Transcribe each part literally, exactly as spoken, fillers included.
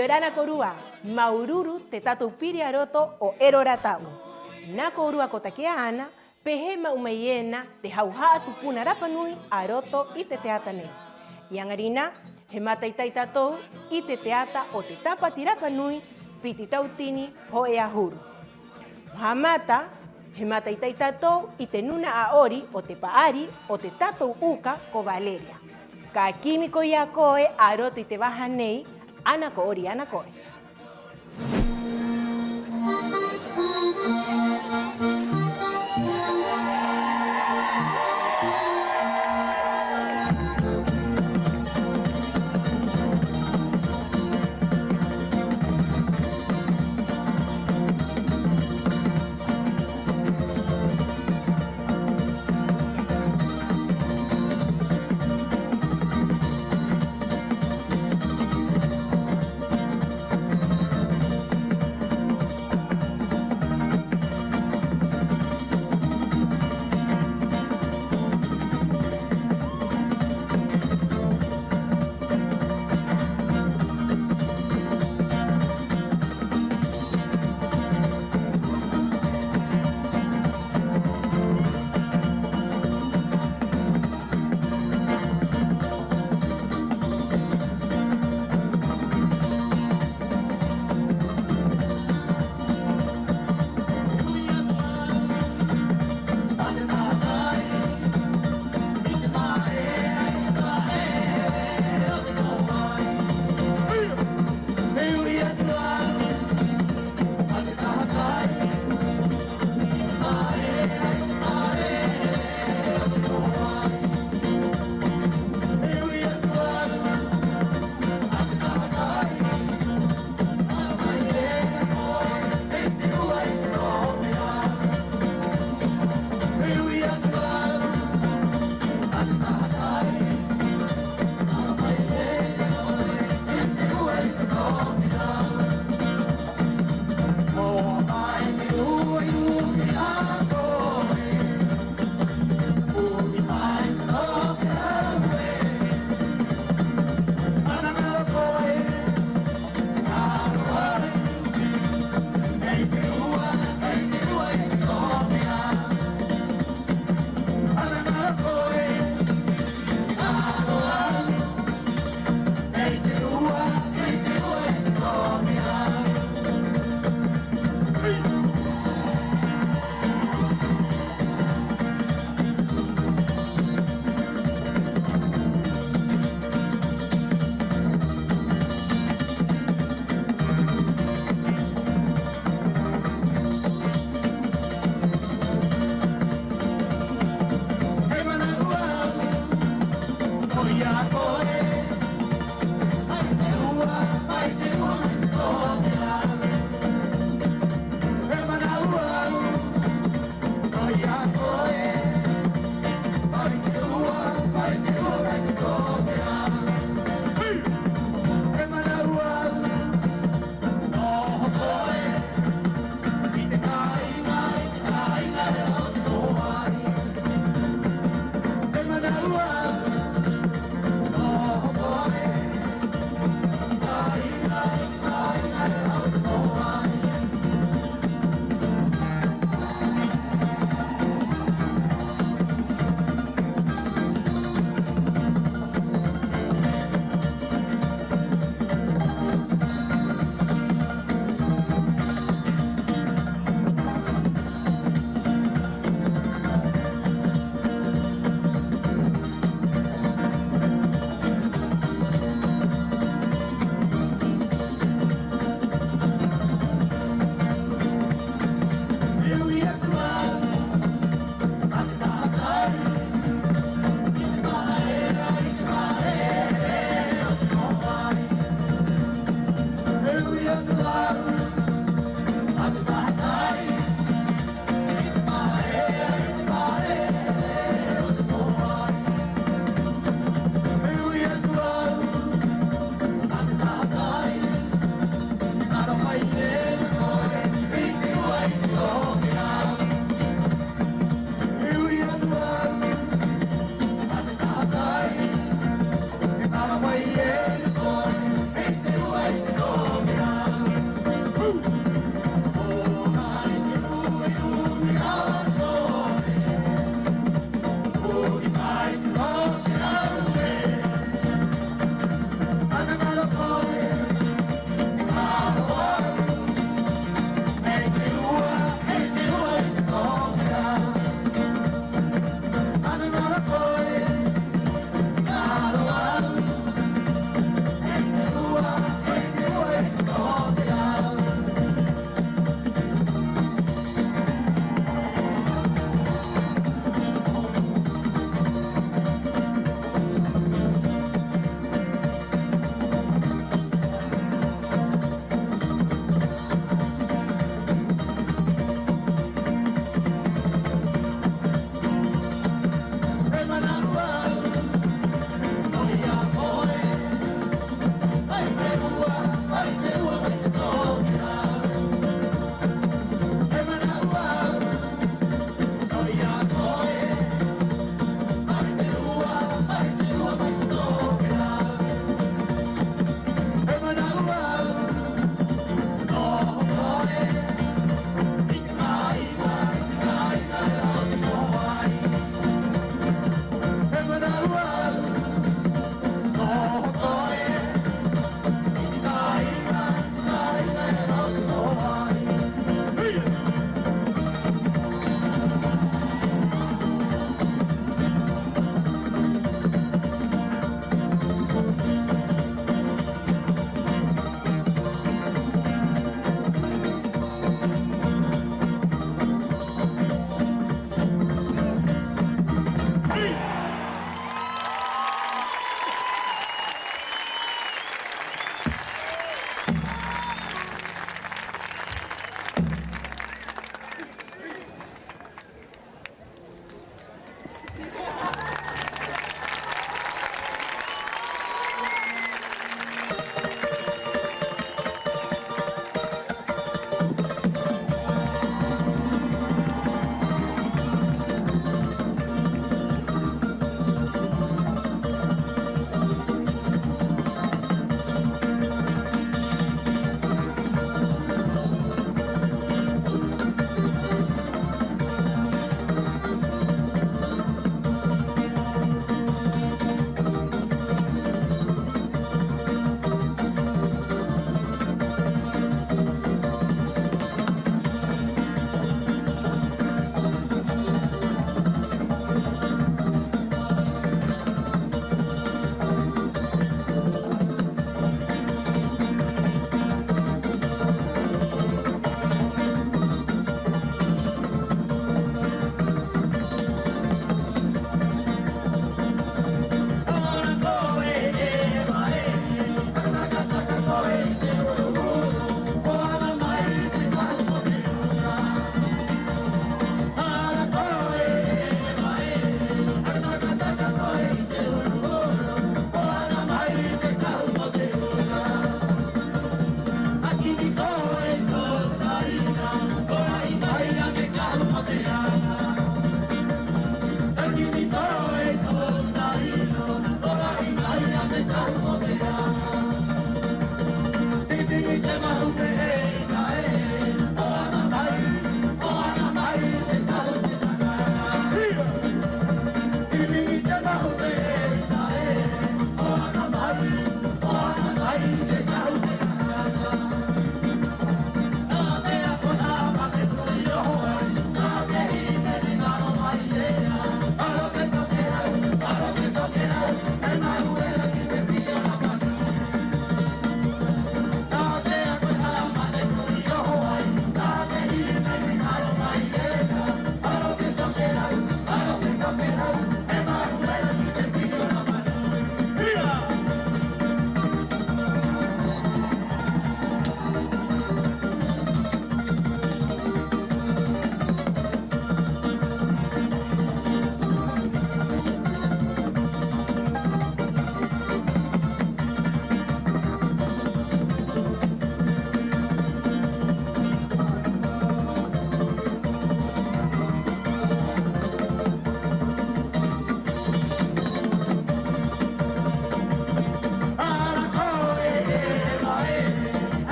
'Iorana kōrua, māuru-uru te tātou piri a roto o Ero Rā Ta'u. Nā kōrua ko take'a 'ana pē hē ma'u mai ena te hauha'a tupuna rapa nui a roto i te teata nei. 'I 'aŋa rinā, he mātaitai tātou i te teata o te Tāpati Rapa Nui piti tautini ho'e 'ahuru. Mo ha'amata, he mātaitai tātou i te nūna'a 'ori o te pa'ari o te tātou uka ko Valeria. Ka kimi koe i a koe a roto i te vaha nei, ana ko 'ori 'ana koe.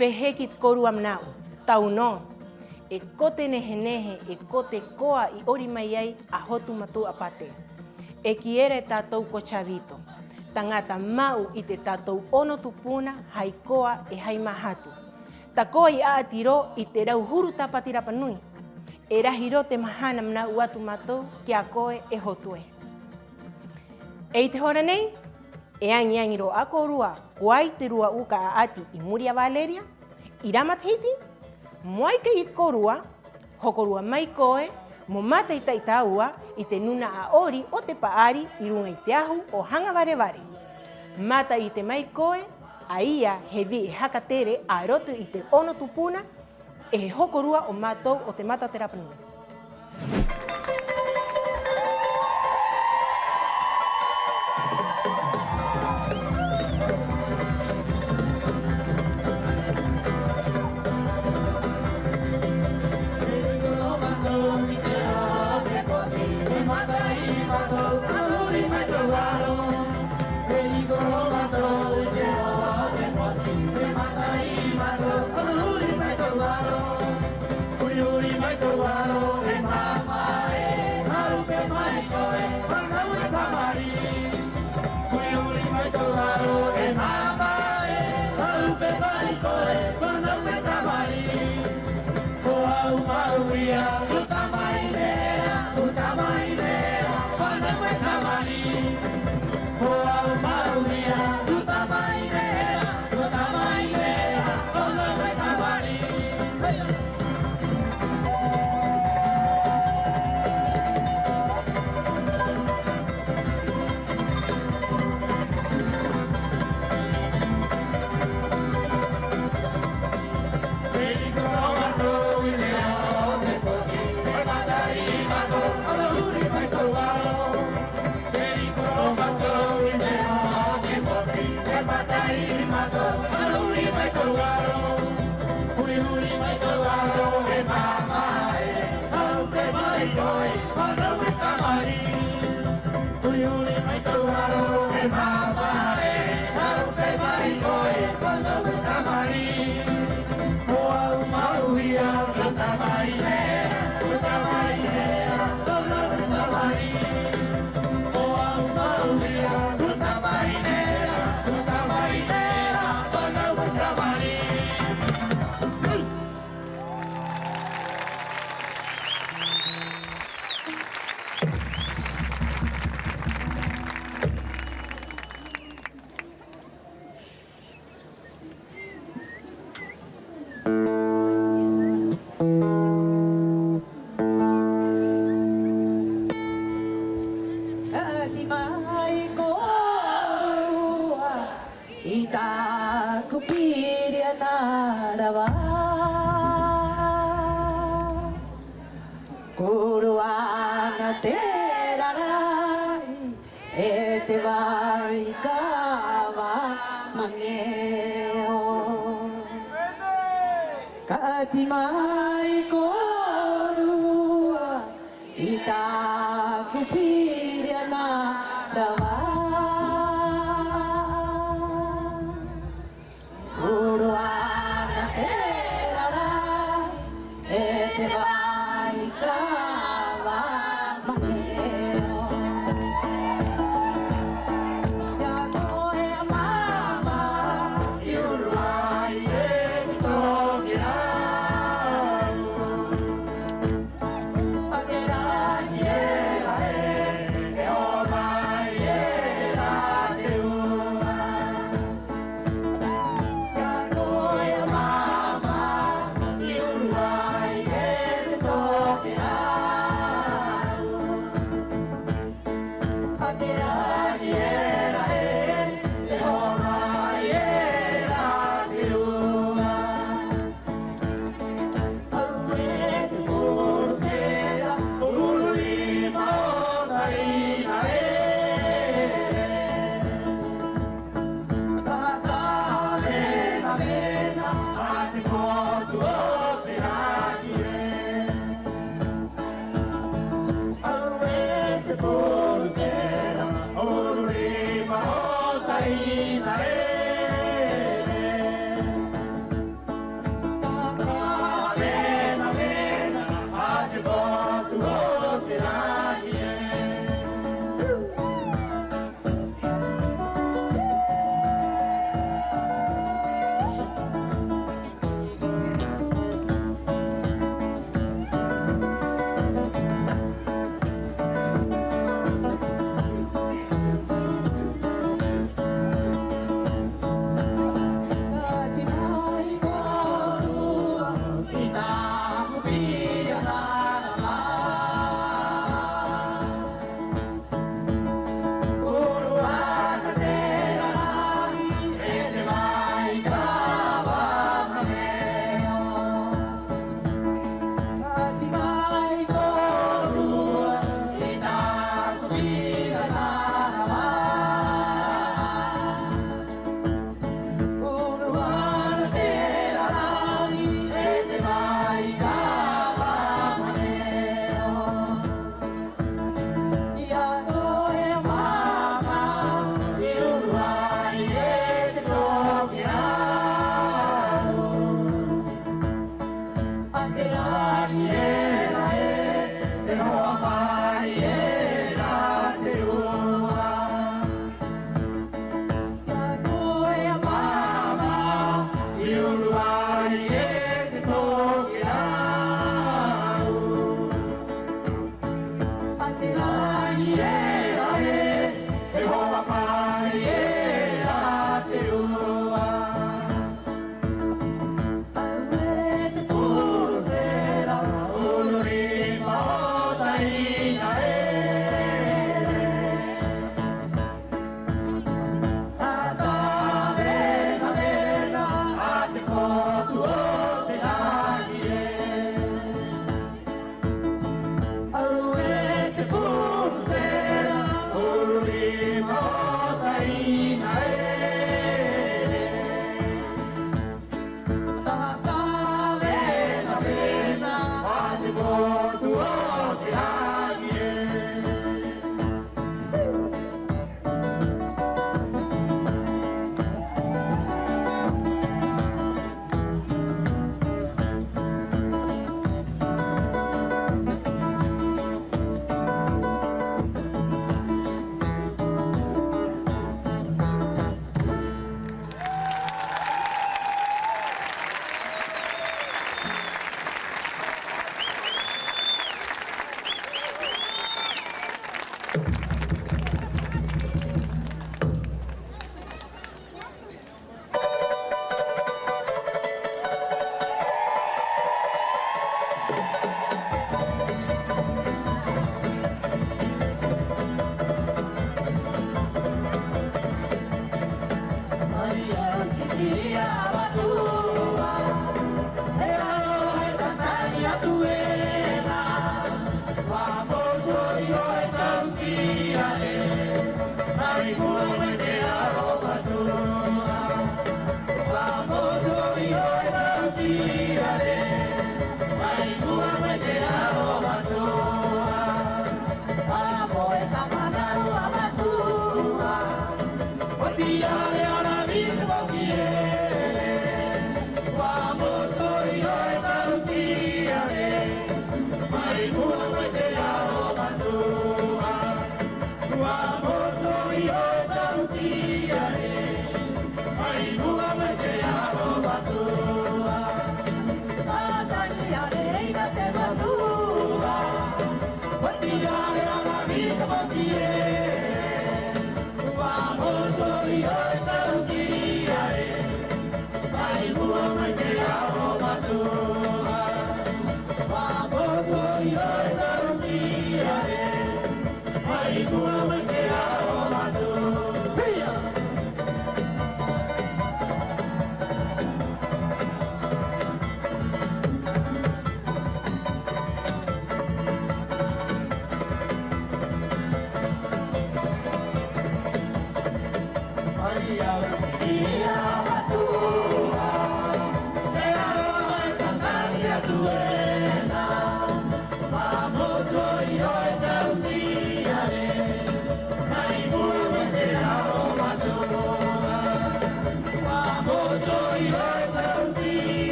¿Pē hē ki te kōrua mana'u? Tau nō. E ko te nehe-nehe, e ko te koa i 'ori mai ai a Hotu Matu'a Pate. E kī era e tātou ko Chavito, taŋata ma'u i te tātou 'ono tupuna hai koa 'e hai māhatu. Tako'a i 'a'ati rō i te rauhuru tāpati rapa nui. E rahi rō te mahana mana'u atu mātou ki a koe e Hotu ē. 'E 'i te hora nei, e aŋi-aŋi rō a kōrua ko ai te rua uka 'a'ati 'i muri i a Valeria, 'i rā matahiti. Mo ai kai i te kōrua, hokorua mai koe mo māta'i-ta'i tāua i te nūna'a 'ori o te pa'ari 'i ruŋa i te ahu o Haŋa Vare-vare. Māta'i-ta'i mai koe, a ia he vi'e haka tere a roto i te 'ono tupuna 'e he hokorua o mātou o te Mata o te Rapa Nui. Uru ana te rarai e te vai ka va maŋeo. Ka oti mai kōrua i tā'aku piri ana rava. Uru ana te rarai e te vai ka va maŋeo. Ka koe a māmā i uru ai e te tokerau.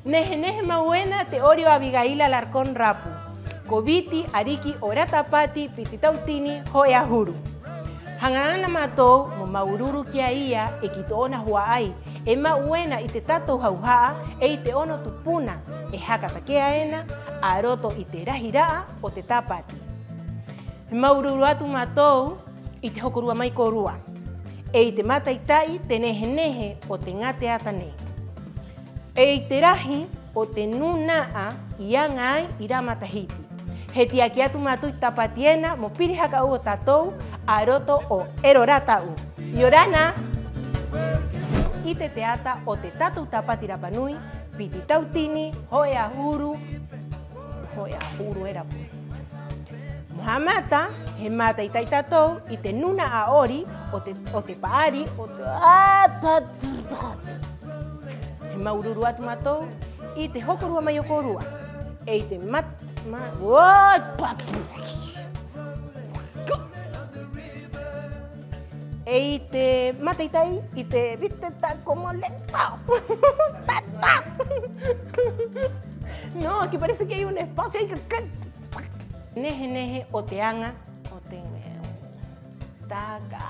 Nehe-nehe mau ena te 'ori o Abigail Alarcón Rapu, ko Viti, ariki o Rā Tāpati piti tautini ho'e 'ahuru. Haŋa 'ana mātou mo māuru-uru ki a ia 'e ki tō'ona hua'ai e ma'u ena i te tātou hauha'a 'e i te 'ono tupuna e haka take'a ena a roto i te rahi ra'a o te Tāpati. He māuru-uru atu mātou i te hokorua mai kōrua, 'e i te māta'i-ta'i te nehe-nehe o te ŋā teata nei, 'e i te rahi o te nūna'a i aŋa ai i rā matahiti. He tiaki atu mātou i te Tāpati ena mo piri haka 'ou o tātou a roto o Ero Rā Ta'u. 'Iorana. I te teata o te tātou Tāpati Rapa Nui piti tautini ho'e 'ahuru, ho'e 'ahuru era pū. Mo ha'amata, he māta'i-ta'i tātou i te nūna'a 'ori o te, o te pa'ari o te, a, ta, ta, ta. He māuru-uru atu mātou i te hokorua mai o kōrua, 'e i te mat-, ma-, o, pa, 'e i te māta'i-ta'i i te viste ta como le ta, ta, ta. No, aquí parece que hay un espacio ahí que, que. Nehe-nehe o te aŋa o te, ta, ka,